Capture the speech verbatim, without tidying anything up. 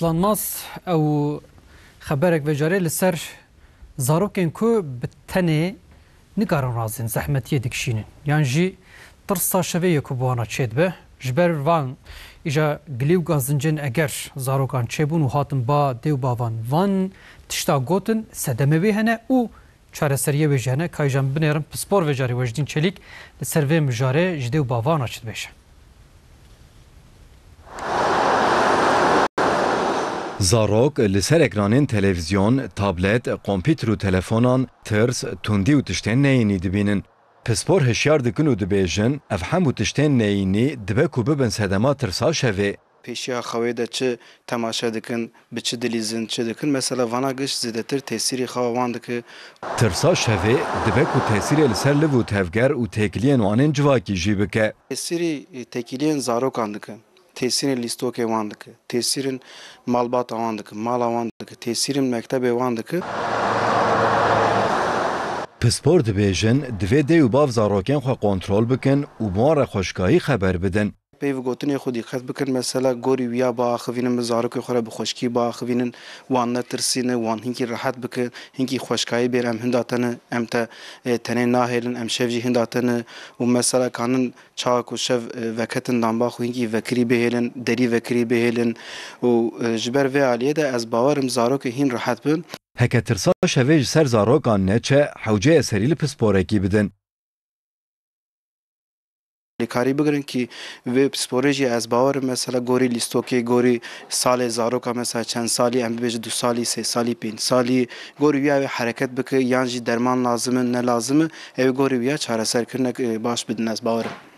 Lanmaz ew xeberek vecarê li ser zarokên ku bi tenê nikarin razên zehmetiyê dikişînin, yan jî tirsa şevê ye ku bi wana çêdibe. Ji ber van îja gilî û gazincên eger zarokan çêbûn û hatin ba dê û bavan van tişta gotin, sedemê wê hene û çareseriyê wê jî hene. Ka îja min binêrin, pispor vecarê Wejdîn Çelîk li ser vê mijarê ji dê û bavana çi dibêje. Zarok li ser ekranên televîzyon, tablet, kompîter û telefonan tirs, tundî û tiştên neyînî dibînin. Pispor hişyar dikin û dibêjin, ev hemû tiştên neyînî dibe ku bibin sedema tirsa şevê. Pêşiya xewê de çi temaşe dikin, bi çi dilîzin, çi dikin? Mesela vana giş zêdetir tesîrî xewa wan dike. Tirsa şevê dibe ku tesîrê li ser liv û tevger û têkiliyên wan ên civakî jî bike. Tesîrî, e, têkiliyên zarokan dike. Tesîrên lîstokê wan dike. Tesîrên malbata wan dike. Mala wan dike. Tesîrên mektebê wan dike. Pispor dibêjin, divê dê û bav zarokên xwe kontrol bikin û bi wan re xweşikayî xeber bidin. Peyv gotinê xwe dîqet bikin, mesela gorî wiya biaxivînin, bi zarokê xwe re bi xweşikî biaxivînin, wan netirsîne, wan hinkî rehet bikin, hinkî xweşikayî bêr, em hinda tene, em te, e, tenê nahêlin, em şev jî hinda tene û mesela kanin çawa ku şev, e, veketin damba xwe hinkî vekirî bihêlin, derî vekirî bihêlin û, e, ji ber vê aliyê de ez bawer im zarokê hîn rehet bin. Heke tirsa şevê ji ser zarokan neçe, hewce ye serî li pisporekî bidin. Lê karî bigirin kî vê pisporê jî ez bawer im, mesela gorî lîstokê, gorî salê zaroka, mesela çend salî, em bibêjin du salî, sê salî, pênc salî, gorî wiya wê hereket bike yan jî derman lazim in, ne lazim e, ew ê gorî wiya çareserkirinek, e, baş bidin, ez bawer im.